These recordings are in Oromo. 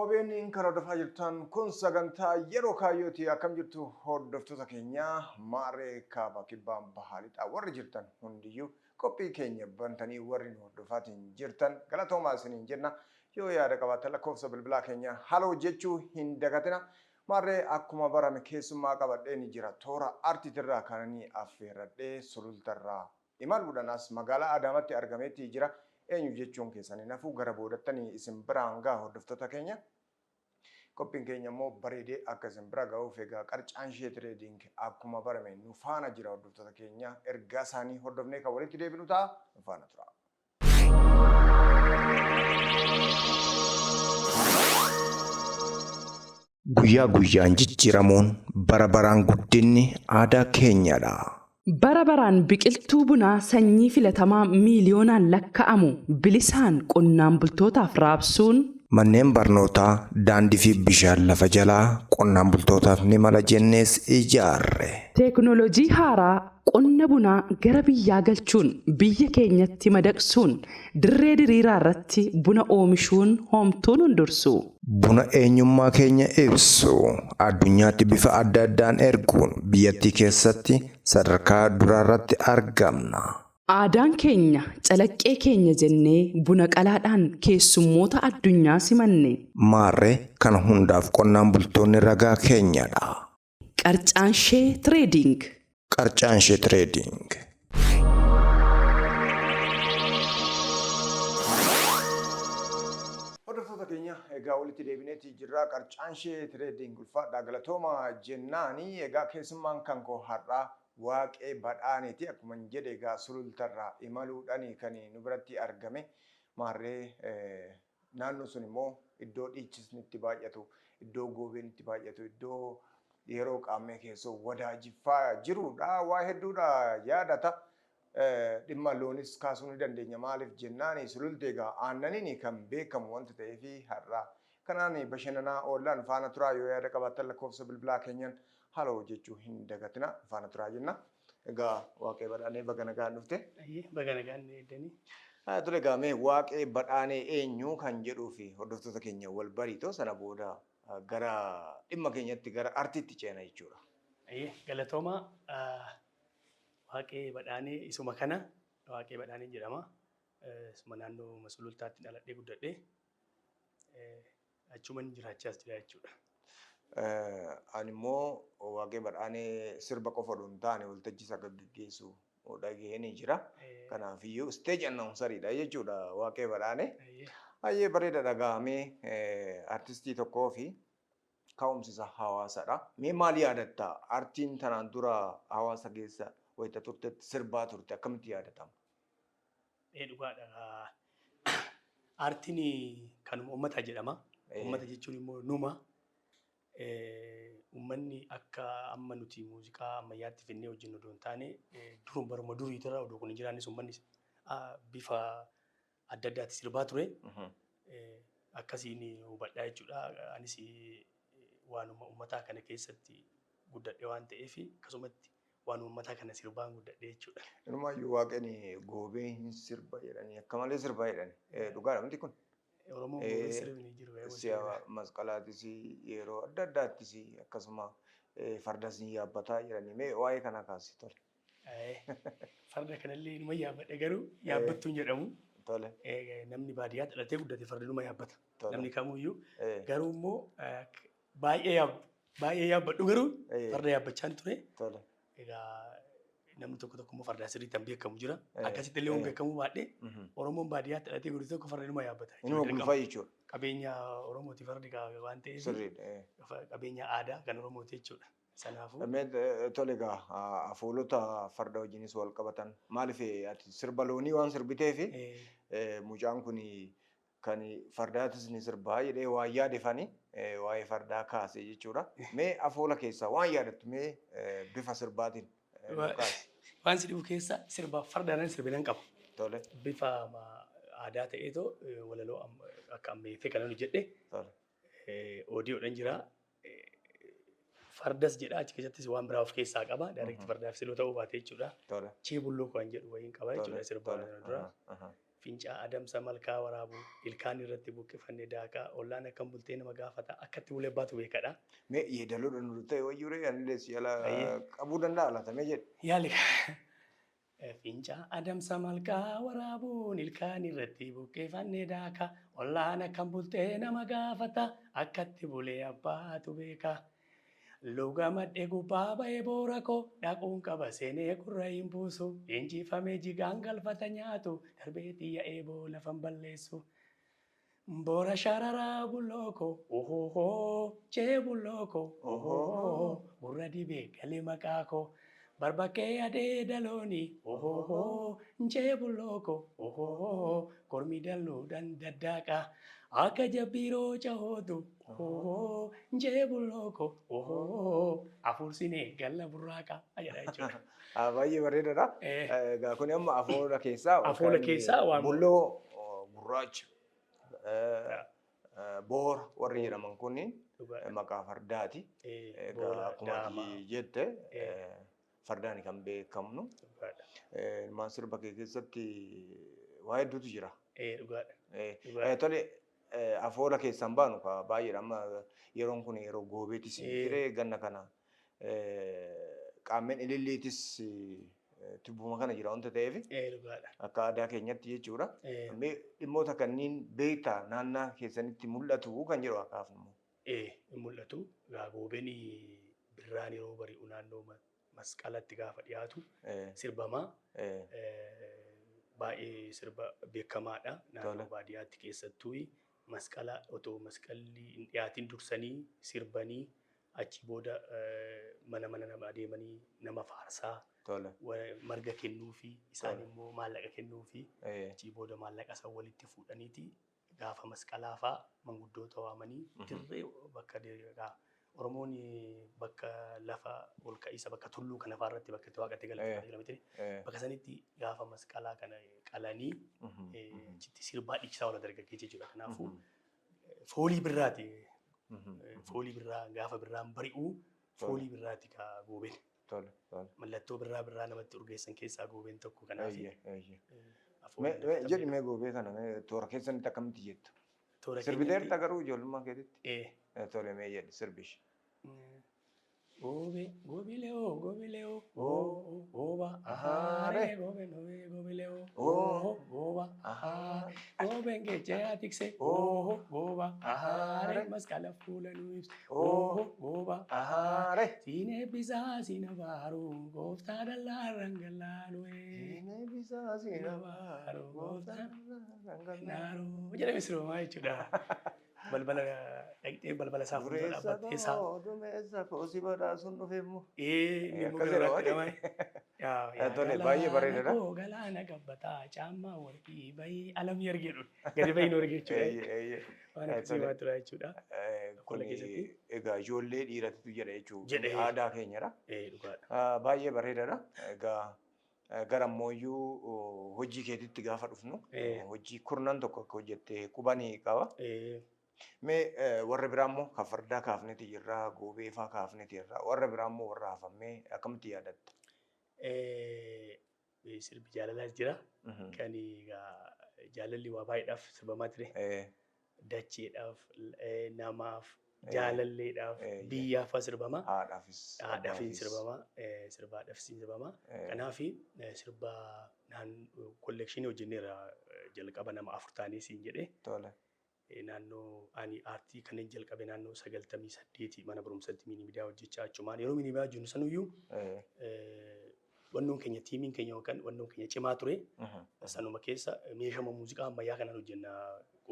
OBN kan hordofaa jirtan kun sagantaa Yeroo Kaayyooti. Akkam jirtu hordoftoota keenya? Maarree kaaba, kibbaan, bahaa, lixaa warri jirtan hundiyyuu qophii keenya bantanii warri nu hordofaatiin jirtan galatoomaa isiniin jenna. Yoo yaada qabaattan lakkoofsa bilbilaa keenya haloo jechuu hin dagatina. Maarree akkuma barame keessummaa qabadhee ni jira. Toora artiitirraa kananii affeerradhee Sulultarraa imaluudhaan as magaalaa Adaamatti argameetii jira. Eenyu jechuun keessan hin hafu, gara boodattanii isin biraan gaha hordoftoota keenya. Qophiin keenya immoo bareedee akka isin bira gahuuf egaa Qarcaanshee Trading akkuma barame nu faana jira hordoftoota keenya. Ergaa isaanii hordofnee kan walitti deebinu ta'a. Nu faana tura. Guyyaa guyyaan jijjiiramuun, bara baraan guddinni aadaa keenyadha. Bara baraan biqiltuu bunaa sanyii filatamaa miiliyoonaan lakka'amu bilisaan qonnaan bultootaaf raabsuun. Manneen barnootaa, daandii fi bishaan lafa jalaa qonnaan bultootaaf ni mala jennees ijaarre. Teeknooloojii haaraa qonna bunaa gara biyyaa galchuun biyya keenyatti madaqsuun dirree diriiraa irratti buna oomishuun homtuu nun dursu. Buna eenyummaa keenya ibsu addunyaatti bifa adda addaan erguun biyyattii keessatti sadarkaa duraarratti argamna. Aadaan keenya calaqqee keenya jennee buna qalaadhaan keessummoota addunyaa simanne. Maarree kana hundaaf qonnaan bultoonni ragaa keenyadha. Qarcaanshee Trading. Qarcaanshee Trading. Hordoftoota keenya, egaa walitti deebineeti jirra. Qarcaanshee Trading ulfaadhaa, galatooma jennaani. Egaa keessummaan kan koo har'aa Waaqee Badhaaneeti. Akkuma hin jedhe egaa Sulultarraa imaluudhaan kan nu biratti argame. Maarree naannoon sun immoo iddoo dhiichisni itti baay'atu, iddoo goobeen itti baay'atu, iddoo yeroo qaammee keessoo wadaajiffaa jirudha. Waa hedduudha yaadata. Dhimma loonis kaasuu ni dandeenya. Maaliif jennaan Sululti egaa aannaniin kan beekamu wanta ta'eef har'a kanaan bashannanaa oollaan faana turaa. Yoo yaada qabaattan lakkoofsa bilbilaa keenyan haala hojjechuu hin dagatina, faana turaa jenna. Egaa Waaqee Badhaanee, baga nagaan dhufte. Baga nagaan eegdanii. Tole, egaa mee Waaqee Badhaanee eenyu kan jedhuu fi hordoftoota keenya wal bariitoo sana booda gara dhimma keenyatti, gara artiitti ceena jechuudha. Galatooma. Waaqee Badhaanee isuma kana, Waaqee Badhaanee jedhama. Isuma naannoo Sulultaatti dhaladhee guddadhee achuman jiraachaas jira jechuudha. Ani immoo Waaqee Badhaanee sirba qofa odoo hin taane waltajjii isa gaggeessu dhagahee ni jira. Kanaafiyyuu stage announceriidha jechuudha Waaqee Badhaanee. Baay'ee bareeda dhaga'amee artistii tokkoo fi ka'umsi isaa hawaasadha. Mee maal yaadatta? Artiin tanaan dura hawaasa keessa wayita turtetti sirbaa turte akkamitti yaadatama? Ee, dhugaadha. Aartiin kanuma uummataa jedhama. Uummata jechuun immoo numa. Uummanni akka amma nuti muuziqaa ammayyaatti finnee hojjennu odoo hin taane, durum baruma duriitirra odoo kun hin jiraannes uummanni bifa adda addaatti sirbaa ture. Akkasiin hubadhaa jechuudha. Anis waanuma uummataa kana keessatti guddadhe waan ta'eef akkasumatti waan uummataa kana sirbaan guddadhe jechuudha. Inumaayyuu Waaqeen goobee hin sirba jedhanii, akka malee sirba jedhani. Dhugaadha miti kun? Oromoon goobee sirbi ni jiru. Si'a masqalaatis, yeroo adda addaattis akkasuma fardas ni yaabbataa jedhanii, mee waa'ee kanaa kaasi, tole. Farda kanallee numa yaabbadhe, garuu yaabbattuun jedhamu. Namni baadiyyaa dhalatee guddate farda numa yaabbata. Namni kamuyyuu. Garuu immoo baay'ee baay'ee yaabbadhu, garuu farda yaabbachaan ture. Egaa namni tokko tokko immoo fardaa sirriitti kan beekamu jira. Akkasitti illee waan beekamuu baadhee Oromoon baadiyyaatti dhalatee guddate tokko farda numa yaabbata. Inuma gulufaa jechuudha. Qabeenya Oromooti fardi waan ta'eef. Qabeenya aadaa kan Oromooti jechuudha. Sanaafuu. Tole, egaa afoolota farda wajjinis wal qabatan, maaliif ati sirba loonii waan sirbiteef mucaan kun kan fardaatis ni sirbaa jedhee waan yaadefani waa'ee fardaa kaase jechuudha. Mee afoola keessaa waan yaadattu mee bifa sirbaatiin kaasi. Waan si dhibu keessa sirba fardaanan sirbe nan qaba. Bifa aadaa ta'eetoo walaloo akka ammayyeeffee kanan hojjedhe. Oodiyoodhaan jira. Fardas jedha, achi keessattis waan biraa of keessaa qaba. Direct fardaaf siloo ta'uu baate jechuudha. Chee bulloo kan jedhu wayiin qaba jechuudha sirba kana dura. Fincaa adamsa malkaa waraabu ilkaan irratti buqqifanne daakaa ollaan akkam bultee nama gaafata akkatti bulee baatu beekadha. Mee yeedaloodha nu ta'e wayyuu anillee si jala qabuu danda'a laata mee jedhe. Yaali. Fincaa adamsa malkaa waraabuun ilkaan irratti buqqifanne daakaa ollaan akkam bultee nama gaafata akkatti bulee abbaatu beeka. Luga madhee gubbaa ba'ee boora koo dhaquun qaba seenee gurra hin buusu injifamee jigaan galfata nyaatu darbee xiyya eeboo lafan balleessu. Boora shararaa bullooko ohohoo chee bullooko ohohoo gurra dibee galee maqaa koo barbakkee adee dalooni ohohoo chee bullooko ohohoo kormi dalluudhaan daddaaqa akka jabbiiroo cahootu ohohoo chee bullooko ohohoo afursinee galla burraaqa jedha jechuudha. Baay'ee bareedaadha. Egaa kun amma afoola keessaa Afoola keessaa waan bulloo gurraacha boora warri jedhaman kun maqaa fardaati. Egaa akkuma jette fardaan kan beekamnu. Ilmaan sirba kee keessatti waa hedduutu jira. Tole afoola keessaan baanu baay'eedha. Amma yeroon kun yeroo goobeetis tiree ganna kana qaammeen ililliitis tibbuma kana jira wanta ta'eef akka aadaa keenyatti jechuudha. Mee dhimmoota kanneen beektaa naannaa keessanitti mul'atu kan jedhu akkaaf immoo. Hin mul'atu. Egaa goobeen birraan yeroo bari'u naannoo masqalatti gaafa dhiyaatu sirbamaa. Baay'ee sirba beekamaadha. Naannoo baadiyyaatti keessattuu masqala otoo masqalli hin dhiyaatin dursanii sirbanii achi booda mana mana nama adeemanii nama faarsaa marga kennuufi isaan immoo maallaqa kennuufi achii booda maallaqa san walitti fuudhaniiti gaafa masqalaa fa'aa manguddoota waamanii dirree bakka Oromoon bakka lafa ol ka'iisa bakka tulluu kana fa'aa irratti bakka itti waaqatti galateeffatu jira miti. Bakka sanitti gaafa masqalaa kana qalanii achitti sirbaa dhiichisaa oola dargaggeessi jechuudha. Kanaafuu foolii birraati. Foolii birraa gaafa birraan bari'u foolii birraati ka goobeen. Mallattoo birraa birraa namatti urgeessan keessaa goobeen tokko kanaaf. Jedhi mee goobee kana toora keessanitti akkamitti jettu? Sirbiteerta garuu ijoollummaa keetitti? Tole mee jedhi sirbishi. Gobe, gobileo, gobileo, oh, goba, ahaare, gobe, gobe, gobileo, oh, goba, ahaare, goben geechee tikse, oh, goba, ahaare, masqala fuula nu ibse, oh, goba, ahaare, siin eebbisaa siin abaaru, gooftaa dallaa rangallaalu, siin eebbisaa siin abaaru, gooftaa dallaa rangallaalu, jedhame sirbamaa jechuudha. Balbala dhaqxee balbala isaa fuuldura dhaabbattee isaa. Dumeessa koo si badhaasuun dhufe immoo. Inni immoo gara biraatti dhama. Tole baay'ee bareedaadha. Koo galaana gabbataa caammaa warqii bahii alamii argee dhufe. Gadi bahii nu argee jechuudha. Waan akkasii waan tura jechuudha. Kun egaa ijoollee dhiiratitu jedha jechuudha. Aadaa keenyadha. Dhugaadha. Baay'ee bareedaadha. Egaa gara ammoo hojii keetitti gaafa dhufnu hojii kurnan tokko akka hojjette qubanii qaba. Mee warra biraa immoo kan fardaa kaafneeti jirra, goobee faa kaafneeti jirra. Warra biraa immoo warra hafamee akkamitti yaadatta? Sirbi jaalalaas jira. Kan jaalalli waa baay'eedhaaf sirbamaa ture. Dacheedhaaf, namaaf, jaalalleedhaaf, biyyaaf sirbama. Haadhaafis. Haadhaafis sirbama. Sirbaadhaafis sirbama. Kanaaf sirba kollekshinii hojjenneera jalqaba nama 4 taanee siin jedhee. Naannoo ani aartii kanan jalqabe naannoo 98 mana barumsaatti miiniimidiyaa hojjechaa achumaan yeroo miiniimidiyaa hojjennu sanuyyuu wannoon keenya tiimiin keenya yookaan wannoon keenya cimaa ture. Sanuma keessa meeshaa muuziqaa ammayyaa kanaan hojjenna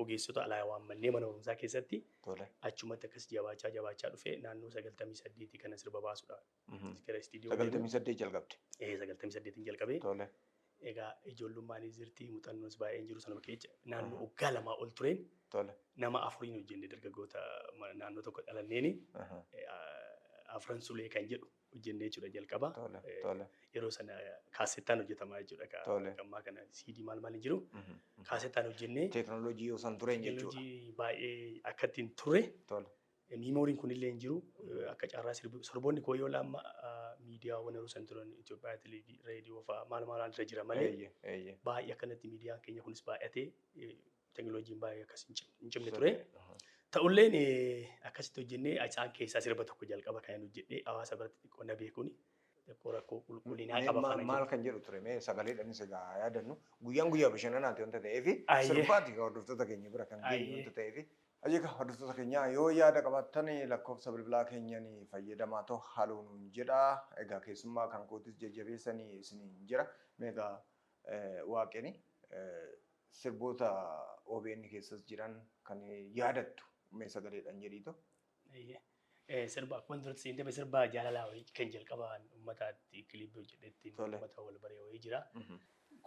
ogeessota alaa waammannee mana barumsaa keessatti achumatti akkas jabaachaa jabaachaa dhufe naannoo 98 kana sirba baasuudha. Gara istiidiyoo 98 jalqabde? 98 jalqabe. Egaa ijoollummaan jirti muuxannoos baay'een jiru sanuma keessa naannoo waggaa 2 ol tureen nama 4 hojjenne dargaggoota naannoo tokko dhalanneeni afran sulee kan jedhu hojjennee jechuudha jalqaba. Yeroo sana kaasettaan hojjetamaa jechuudha. Ammaa kana CD maal maal hin jiru. Kaasettaan hojjennee. Teeknooloojii yoo san tureen jechuudha. Teeknooloojii baay'ee akka ittiin turre. Memoryn kunillee hin jiru. Akka carraa sirboonni koo yoo lamma miidiyaawwan yeroo san turan, Itoophiyaa televiizhinii, reediyoo fa'aa, maal maal irra jira malee baay'ee akkanatti miidiyaan keenya kunis baay'atee, teekinooloojiin baay'ee akkas hin cimne ture. Ta'ulleen akkasitti hojjennee isaan keessaa sirba tokko jalqaba kan hojjedhee hawaasa biratti xiqqoo na beekuun xiqqoo rakkoo qulqullinaa qaba kana. Maal kan jedhu ture? Mee sagaleedhaanis egaa yaadannu, guyyaan guyyaa bashannanaati wanta ta'eef, sirbaati hordoftoota keenya bira kan geenyu wanta ta'eef. Egaa hordoftoota keenya, yoo yaada qabaattan lakkoofsa bilbilaa keenyan fayyadamaa ta'u haaluu nuun jedha. Egaa keessummaa kan kootis jajjabeessanii isiniin jira. Mee egaa Waaqeen, sirboota OBN keessas jiran kan yaadattu mee sagaleedhaan jedhiitu. Sirba akkuma duratti siin deeme, sirba jaalalaa wayii kan jalqabaan uummataatti kiliippii hojjedhetti uummata wal baree wayii jira.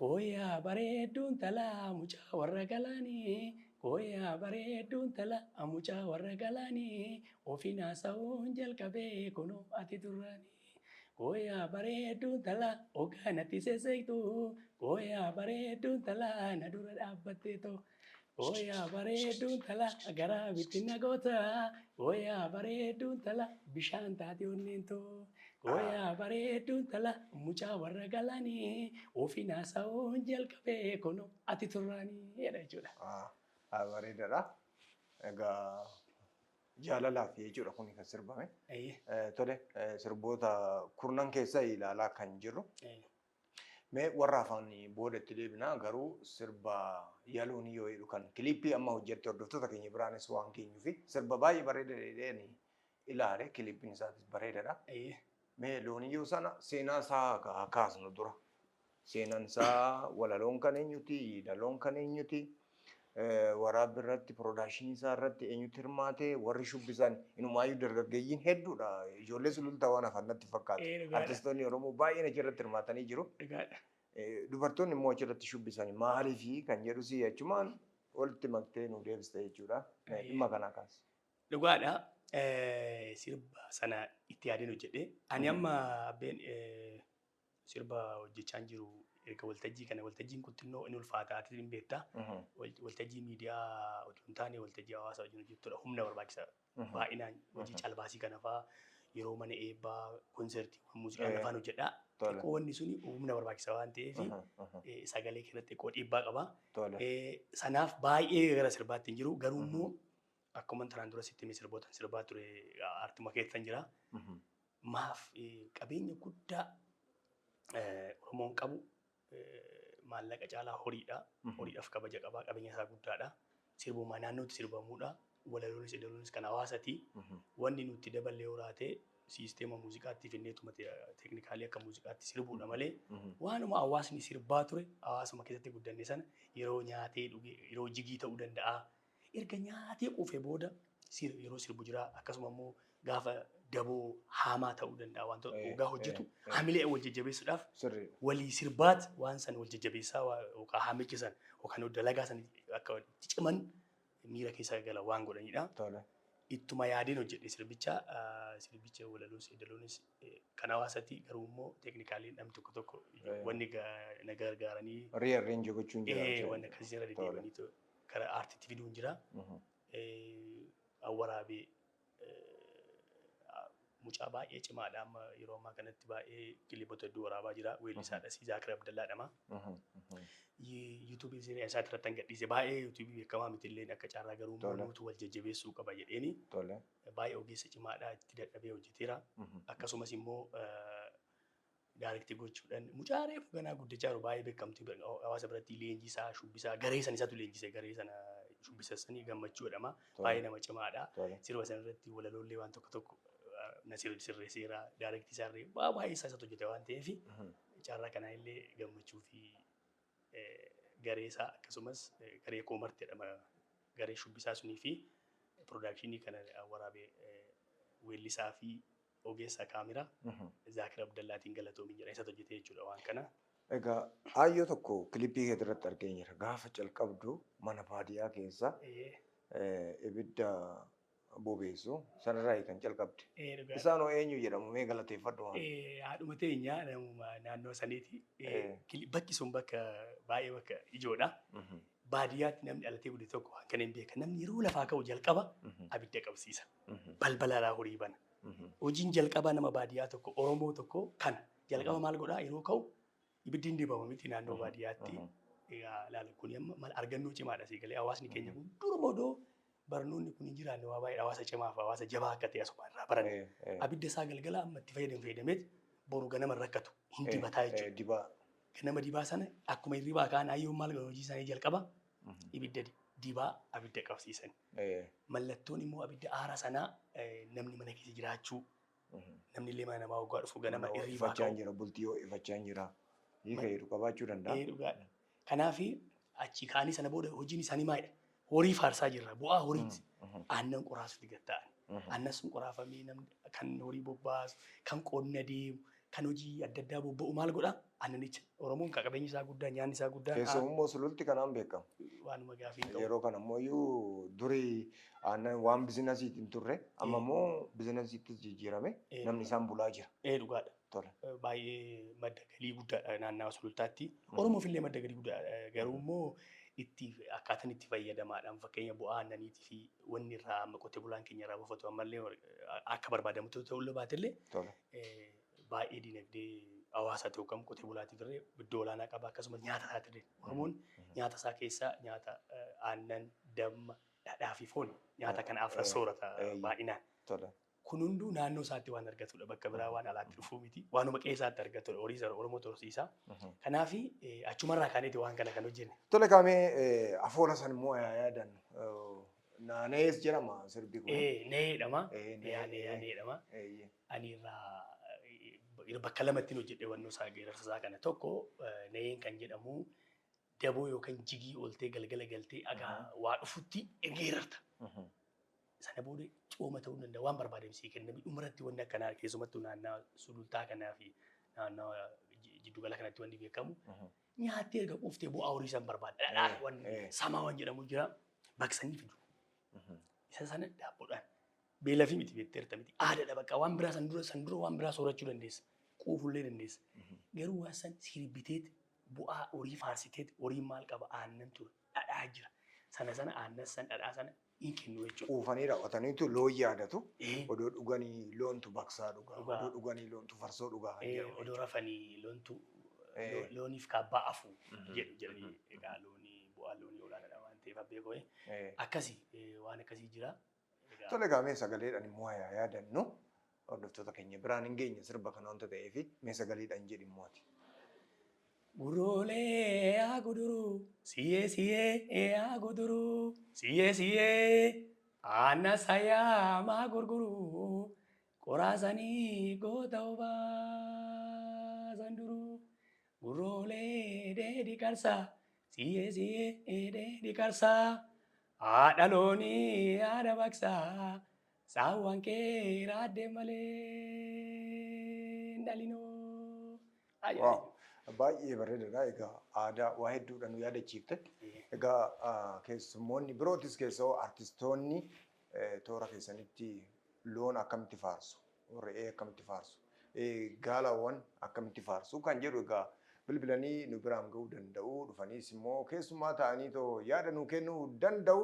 Gooyaa bareedduun talaa mucaa warra galaanii, gooyaa bareedduun talaa mucaa warra galaanii, ofiin haasa'uun jalqabee kunoo ati turraanii. Gooyaa bareedduun talaa hoggaa natti sesseektu, gooyaa bareedduun talaa na dura dhaabbattee too. Gooyaa bareedduun talaa garaa bittinna goota, gooyaa bareedduun talaa bishaan taate onneen too. Gooyaa bareedduun talaa mucaa warra galaanii, ofiin haasa'uun jalqabee kunoo ati turraanii jedha jechuudha. Bareedaadha. Egaa jaalalaaf jechuudha kuni kan sirbame. Tole, sirboota kurnan keessa ilaalaa kan jirru. Mee warra afaan booda itti deebinaa, garuu sirba Yaloon yoo jedhu kan kiliippii amma hojjette hordoftoota keenya biraanis waan geenyuufi, sirba baay'ee bareeda jedheen ilaale, kiliippiin isaatis bareedaadha. Mee looniyyoo sana seenaa isaa haa kaasnu dura. Seenaan isaa, walaloon kan eenyuti? Yeedaloon kan eenyuti? Waraabbi irratti, production isaa irratti eenyutu hirmaate? Warri shubbisan inumaayyuu dargaggeeyyiin hedduudha. Ijoollee Sulultaa waan hafan natti fakkaatu. Artistoonni Oromoo baay'een achirratti hirmaatanii jiru. Dubartoonni immoo achirratti shubbisan maaliifi kan jedhu si achumaan walitti maktee nu deebiste jechuudha. Dhimma kanaa kaasi. Dhugaadha. Sirba sana itti yaadeen hojjedhe. Ani amma abbeen sirba hojjechaa jiru erga waltajjii kana, waltajjiin kun xinnoo inni ulfaataa, ati hin beektaa. Waltajjii miidiyaa otoo hin taane waltajjii hawaasaa wajjin hojjettudha. Humna barbaachisa. Baay'inaan hojii calbaasii kana fa'aa, yeroo mana eebbaa, konsertiiwwan muuziqaa afaan hojjedha. Xiqqoo wanni suni humna barbaachisa waan ta'eef sagalee keessatti xiqqoo dhiibbaa qaba. Sanaaf baay'ee gara sirbaatti hin jiru. Garuu immoo akkuma tanaan dura sitti hime, sirboota sirbaa ture, aartuma keessan jira. Maaf qabeenya guddaa Oromoon qabu maallaqa caalaa horiidha. Horiidhaaf kabaja qaba. Qabeenya isaa guddaadha. Sirbumaa naannootti sirbamuudha. Walaloonis yeedaloonis kan hawaasaati. Wanni nuti daballee horaate siisteema muuziqaatti finneetuma technically akka muuziqaatti sirbuudha malee, waanuma hawaasni sirbaa ture, hawaasuma keessatti guddanne sana, yeroo nyaatee dhugee, yeroo jigii ta'uu danda'a. Erga nyaatee quufee booda yeroo sirbu jira. Akkasuma immoo gaafa daboo haamaa ta'uu danda'a, wantoota hoggaa hojjetu hamilee wal jajjabeessuudhaaf walii sirbaat waan san wal jajjabeessaa yookaan haamicha san yookaan dalagaa san akka itti ciman miira keessa gala waan godhanidha. Ittuma yaadeen hojjedhe sirbicha. Sirbicha walaloos yeedaloonis kan hawaasati, garuu immoo technically namni tokko tokko wanni na gargaaranii Rearrange gochuun jira. Wanni akkasii irra deddeebi'anii gara aartiitti fiduun jira. Awwaraabee mucaa baay'ee cimaadha, amma yeroo ammaa kanatti baay'ee kilipoota hedduu waraabaa jira. Weellisaadhas, Zaakir Abdallaa jedhama. Yuutuubii isaa irratti kan gadhiise, baay'ee yuutuubii beekamaa miti illee akka carraa, garuu immoo nuutu wal jajjabeessuu qaba jedheeni. Baay'ee ogeessa cimaadha, itti dadhabee hojjeteera. Akkasumas immoo direct gochuudhaan mucaa reefu ganaa guddachaa jiru, baay'ee beekamtii hawaasa biratti, leenjisaa shubbisaa garee sana isatu leenjise, garee sana shubbisa sanii Gammachuu jedhama. Baay'ee nama cimaadha. Sirba sana irratti walaloollee waan tokko tokko na sirreesseera. Direct isaarree baay'ee isaa isatu hojjete waan ta'eef, carraa kanaa illee Gammachuu fi garee isaa, akkasumas garee Koomarti jedhama, garee shubbisaa sunii fi production kana waraabee weellisaa fi ogeessa kaameraa Zaakir Abdallaatiin galatoomi jedha, isatu hojjete jechuudha waan kana. Egaa aayyoo tokko kilippii kee irratti argee jira. Gaafa calqabdu mana baadiyyaa keessa ibidda bobeessu sanarraa kan calqabde. Isaan hoo eenyu jedhamu? Mee galateeffadhu waan. Haadhuma teenya, namuma naannoo saniiti. Bakki sun bakka baay'ee bakka ijoodha. Baadiyyaatti namni dhalatee guddate tokko waan kana hin beekan. Namni yeroo lafaa ka'u jalqaba abidda qabsiisa. Balbala horii bana. Hojiin jalqabaa nama baadiyyaa tokko, Oromoo tokko kana. Jalqaba maal godhaa yeroo ka'u ibiddi hin dibamu miti naannoo baadiyyaatti. Egaa ilaala, kun amma mal argannoo cimaadha sii galee. Hawaasni keenya kun duruma odoo barnoonni kun hin jiraanne waa baay'ee hawaasa cimaa fi hawaasa jabaa akka ta'e asuma irraa baranne. Abidda isaa galgala amma itti fayyadamu fayyadameet boru ganama rakkatu hin dibataa jechuudha. Dibaa. Ganama dibaa sana akkuma hirribaa kaan ayyoon maal godhu, hojii isaanii jalqaba ibidda dibaa, abidda qabsiisan. Mallattoon immoo abidda aara sanaa namni mana keessa jiraachuu, namni illee mana namaa waggaa dhufu ganama hirribaa Ifachaa ka'u. Jira, bultii yoo ifachaa jira. Hiika jedhu qabaachuu danda'a. Dhugaadha. Kanaaf achi ka'anii sana booda hojiin isaanii maalidha? Horii faarsaa jirra. Bu'aa horiiti. Aannan qoraasutti gad ta'an. Aannan sun qoraafamee namni kan horii bobbaasu, kan qonna deemu, kan hojii adda addaa bobba'u maal godhaa? Aannanicha. Oromoon qabeenyi isaa guddaa, nyaanni isaa guddaa. Keessummoo sululti kanaan beekamu. Waanuma gaafii hin qabu. Yeroo kana ammoo durii aannan waan biizinasiitiin turre, amma immoo biizinasiittis jijjiirame, namni isaan bulaa jira. Dhugaadha. Tole. Baay'ee madda galii guddaadha naannawa sulultaatti. Oromoof illee madda galii guddaadha. Garuu immoo itti akkaataan itti fayyadamaadhaan, fakkeenya bu'aa aannaniitii fi wanni irraa amma qotee bulaan keenya irraa buufatu ammallee akka barbaadamutti ta'uu baatellee baay'ee dinagdee hawaasaati yookaan qotee bulaatiif illee iddoo olaanaa qaba, akkasumas nyaata isaati illee. Oromoon nyaata isaa keessaa nyaata aannan, damma, dhadhaa fi foon, nyaata kana afran soorata baay'inaan. Kun hunduu naannoo isaatti waan argatudha. Bakka biraa waan alaatti dhufuu miti. Waanuma qe'ee isaatti argatudha. Horii isa Oromoo horsiisa. Kanaaf achumarraa kaaneeti waan kana kan hojjenne. Tole, kaamee afoola san immoo yaa yaadannu. Naanees jedhama sirbi kun. Nee jedhama. Nee, Nee jedhama. Ani irraa bakka lamatti hojjedhe wannoo isaa, geerarsa isaa kana. Tokko na'een kan jedhamu daboo yookaan jigii ooltee galgala galtee agaa waa dhufutti geerarta. Sana booda cooma ta'uu danda'a, waan barbaadame sii kenname. Dhumarratti wanni akkanaa keessumattuu naannaa sulultaa kanaa fi naannaa jiddugala kanatti wanni beekamu nyaattee erga quuftee bu'aa horii san barbaada. Dhadhaa wanni samaa waan jedhamu jira, baqsanii fidu. Isa sana daabboodhaan beela fi miti beekteerta miti, aadaadha bakka. Waan biraa san dura waan biraa soorachuu dandeessa. Quufullee dandeessa. Garuu waan san sirbiteet bu'aa horii faarsiteet, horiin maal qaba, aannan ture, dhadhaa jira. Sana sana aannan san, dhadhaa sana hin kennu jechuudha. Quufanii raawwataniitu loon yaadatu. Odoo dhuganii loontu baqsaa dhugaa. Dhugaa. Odoo dhuganii loontu farsoo dhugaa kan jedhamu. Odoo rafanii loontu looniif kaabbaa afu jedhu jedhanii. Egaa loonii bu'aa loonii olaanaadha waan ta'eef abbee koo akkasii waan akkasii jira. Egaa Tole, egaa mee sagaleedhaan immoo yaa yaadannu. Hordoftoota keenya biraan hin geenye sirba kana wanta ta'eef, mee sagaleedhaan jedhi immoo ati. Guroolee yaa guduruu, siyee siyee yaa guduruu, siyee siyee, aanna sayaa maa gurguruu, qoraasanii goota obaasan duruu. Guroolee dheedhi qarsaa, siyee siyee dheedhi qarsaa, haadha loonii haadha baqsaa, saawwan kee raaddee malee hin dhalinoo. Wow! Baay'ee bareedaadha. Egaa aadaa waa hedduudha nu yaadachiifte. Egaa keessummoonni birootis, keessoo artistoonni toora keessanitti loon akkamitti faarsu, re'ee akkamitti faarsu, gaalawwan akkamitti faarsu kan jedhu egaa bilbilanii nu biraan ga'uu danda'u. Dhufaniis immoo keessummaa ta'anii too yaada nuu kennuu danda'u.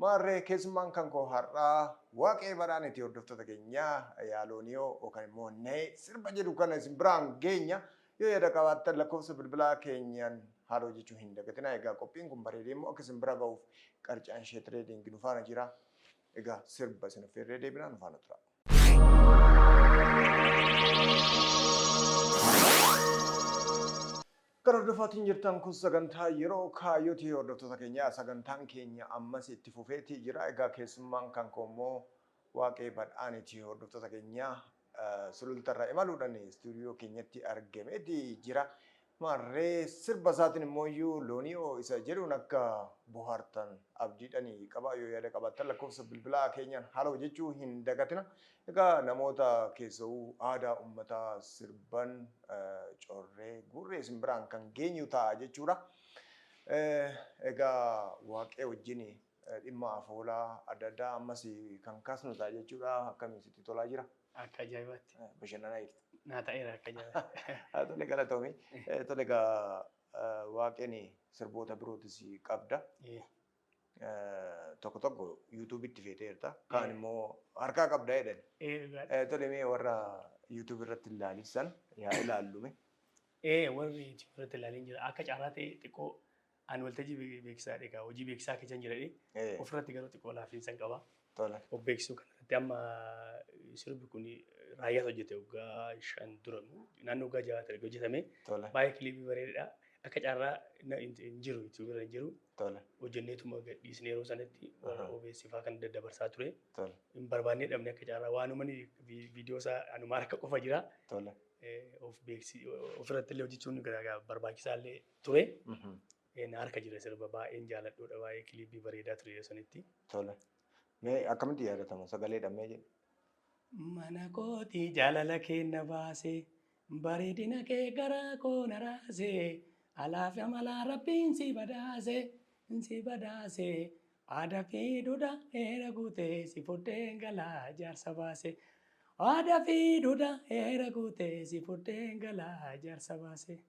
Maarree, keessummaan kan koo har'aa Waaqee Badhaaneti. Hordoftoota keenyaa, yaalooniyoo yookaan immoo nee sirba jedhu kana isin biraan geenya. Yoo yaada qabaattan lakkoofsa bilbilaa keenyaan haala hojjechuu hin dagatinaa. Egaa qophiin kun bareedee immoo akka isin bira ga'uuf Qarcaan Ishee Trading nu faana jira. Egaa sirba isin affeerree deebinaa, nu faana tura. Kan hordofaatiin jirtan kun sagantaa Yeroo Kaayyooti, hordoftoota keenya. Sagantaan keenya ammas itti fufeetii jira. Egaa keessummaan kan koo immoo Waaqee Badhaaniiti, hordoftoota keenya. Sulultarra imaluudhaan istuudiyoo keenyatti argameeti jira. Maarree, sirba isaatiin immoo iyyuu looniyoo isa jedhuun akka bohaartan abdiidhaan qaba. Yoo yaada qabaattan lakkoofsa bilbilaa keenyaan haala hojjechuu hin dagatina. Egaa namoota keessa'uu aadaa uummataa sirban corree gurree isin biraan kan geenyu ta'a jechuudha. Egaa Waaqee wajjin dhimma afoolaa adda addaa ammas kan kaasnu ta'a jechuudha. Akkamiin sitti tolaa jira? Akka ajaa'ibaatti. Bashannanaa jirta. Naa ta'eera akka ajaa'ibaatti. Tole, galatoomii. Tole, egaa Waaqeen, sirboota birootis qabda. Tokko tokko YouTubeitti feeteerta. Kaan immoo harkaa qabda jedhan. Dhugaadha. Tole, mee warra YouTube irratti ilaalisan yaa ilaallume. Warri YouTube irratti ilaalin jira. Akka carraa ta'e xiqqoo ani waltajjii beeksisaa egaa hojii beeksisaa keessa hin jedhee ofirratti garuu xiqqoo laafiinsa hin qaba. Of beeksisuu kanarratti amma sirbi kun raayyaatu hojjete waggaa 5 dura, naannoo waggaa 6 ta'e hojjetame. Baay'ee clipii bareedaadha. Akka carraa hin jiru, YouTube irra hin jiru. Hojjenneetuma gadhiisne yeroo sanatti warra OBS fa'aa kan daddabarsaa ture. Hin barbaannee dhabne. Akka carraa waanuma viidiyoo isaa anuma harka qofa jira. Of beeksi ofirratti illee hojjechuun barbaachisaa illee ture. Na harka jira, sirba baay'een jaaladhuudha, baay'ee clipii bareedaa ture yeroo sanitti. Tole. Mee akkamitti yaadatama sagalee dhammee jedhu? Mana kootii jaalala kenna baase, bareedina kee garaa koo na raase, alaaf amalaa rabbiin si badhaase, si badhaase, aadaa fi duudhaa heera guutee si fudheen galaa jaarsa baase, aadaa fi duudhaa heera guutee si fudheen galaa jaarsa baase.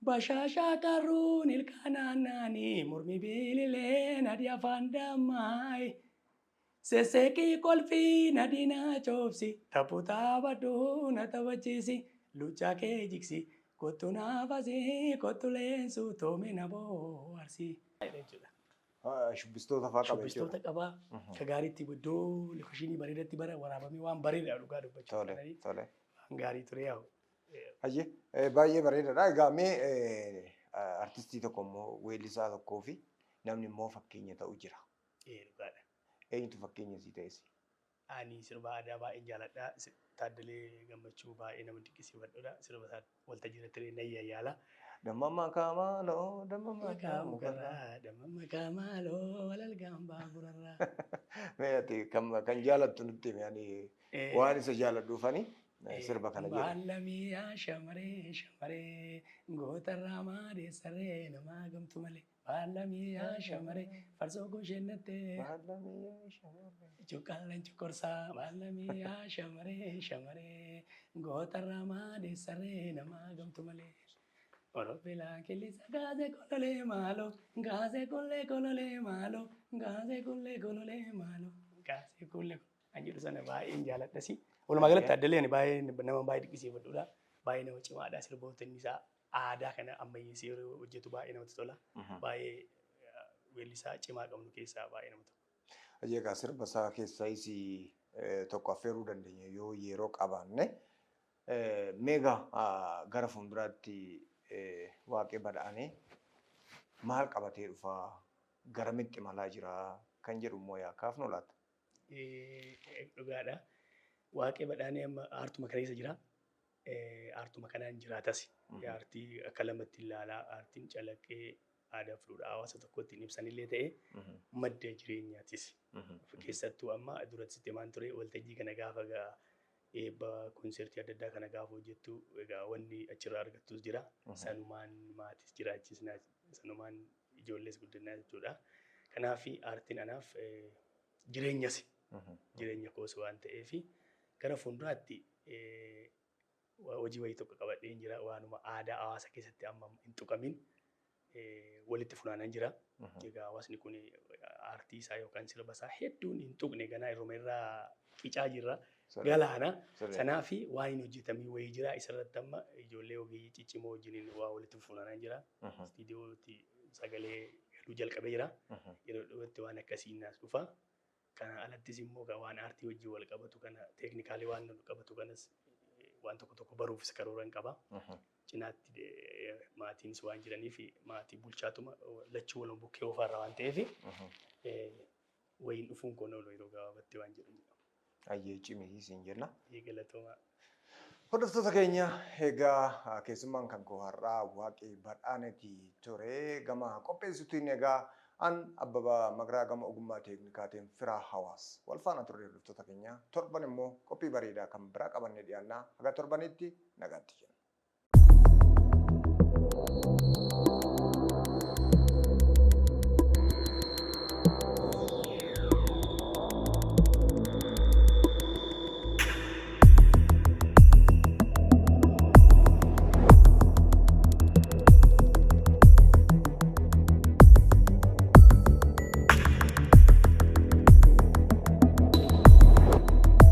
Bashaashaa qarruun ilkaan naannaanii, mormi bilileen adii afaan dammaayi. Sesseeqii kolfii nadinaa coobsi, taphutaa badhuu na taphachiisi, luccaa kee jigsi, kottu naafasi, kottu leensu, toome na bohaarsi. Shubbistoota fa'aa qaba. Shubbistoota qabaa. Akka gaariitti iddoo locationii bareedatti bara waraabamee waan bareedaadha dhugaa dubbachuu. Tole. Waan gaarii ture yaa'u. Hayyee, baay'ee bareedaadha. Egaa mee artistii tokko immoo weellisaa tokkoo fi namni immoo fakkeenya ta'u jira. Dhugaadha. Eenyutu fakkeenya sii ta'es? Ani sirba aadaa baay'een jaaladha. Taaddalee Gammachuu baay'ee nama dinqisiifadhudha. Sirba isaa waltajjii irratti illee nan yaala. Damma makaa maaloo, damma makaa Makaa mukarraa. mukarraa, damma makaa maaloo, walalgaan baaburarraa. Mee ati kan jaalattu nutti himi, ani waan isa jaaladhuufani sirba kana jedhe. Baallamii shamaree shamaree gootarraa maadeessaree namaa gamtu malee. Baallamii shamaree farsoo gosheennattee. Baallamii shamarree. Cuqqaalleen cuqqorsaa, baallamii shamaree shamaree gootarraa maadeessaree namaa gamtu malee. Orofilaan qilleensa gaazee kololee maaloo, gaazee kullee kololee maaloo, gaazee kullee kololee maaloo, gaazee kullee kan jedhu sana baay'een jaaladhasi. Walumaa galatti Taaddalee ani baay'ee nama baay'ee dinqisiifadhudha. Baay'ee nama cimaadha. Sirboota inni isaa aadaa kana ammayyeessee yeroo hojjetu baay'ee namatti tola. Baay'ee weellisaa cimaa qabnu keessaa baay'ee nama tokko. Egaa sirba isaa keessaayis tokko affeeruu dandeenya yoo yeroo qabaanne. Meegaa gara fuulduraatti Waaqee Badhaanee maal qabatee dhufaa, garamitti imalaa jira kan jedhu immoo yaa kaafnu laata? Dhugaadha. Waaqee Badhaanee amma aartuma kana keessa jira. Aartuma kanaan jiraatas. Aartii akka lamatti ilaalaa, aartiin calaqqee aadaa fi duudhaa hawaasa tokko ittiin ibsanillee ta'e madda jireenyaatis. Keessattuu amma duratti sitti himaan ture, waltajjii kana gaafa eebba konsertii adda addaa kana gaafa hojjettu egaa wanni achirraa argattus jira. Sanumaan maatis jiraachisnaa, sanumaan ijoollees guddinaa jechuudha. Kanaaf aartiin anaaf jireenyas, jireenya koos waan ta'eef gara fuulduraatti hojii wayii tokko qabadheen jira. Waanuma aadaa hawaasa keessatti amma hin tuqamin walitti funaanan jira. Egaa hawaasni kun aartii isaa yookaan sirba isaa hedduun hin tuqne, ganaa irruma irraa qicaa jirra. Galaana. Sanaa fi waan hin hojjetamii wayii jira. Isarratti amma ijoollee ogeeyyii ciccimoo wajjiniin waa walitti funaanaa jira. Istiidiyootti sagalee galuu jalqabee jira. Yeroo dhiyootti waan akkasii naas dhufa. Kana alattis immoo waan aartii wajjin wal qabatu kana, technicalii waan wal qabatu kanas waan tokko tokko baruufis karooran qaba. Cinaatti maatiinis waan jiraniif maatii bulchaatuma lachuu waluma bukkee ofaarra waan ta'eef wayiin dhufuun kun oolu yeroo gabaabatti waan jedhu jedhama. Ayyee, cimii siin jenna. Galatoomaa. Hordoftoota keenya, egaa keessummaan kan koo har'aa Waaqee Badhaaneeti ture. Gama qopheessituun egaa an Abbabaa Magaraa, gama ogummaa teeknikaatiin Firaa Hawaas. Wal faana turre, hordoftoota keenya. Torban immoo qophii bareedaa kan biraa qabannee dhiyaannaa. Haga torbanitti nagaatti jenna.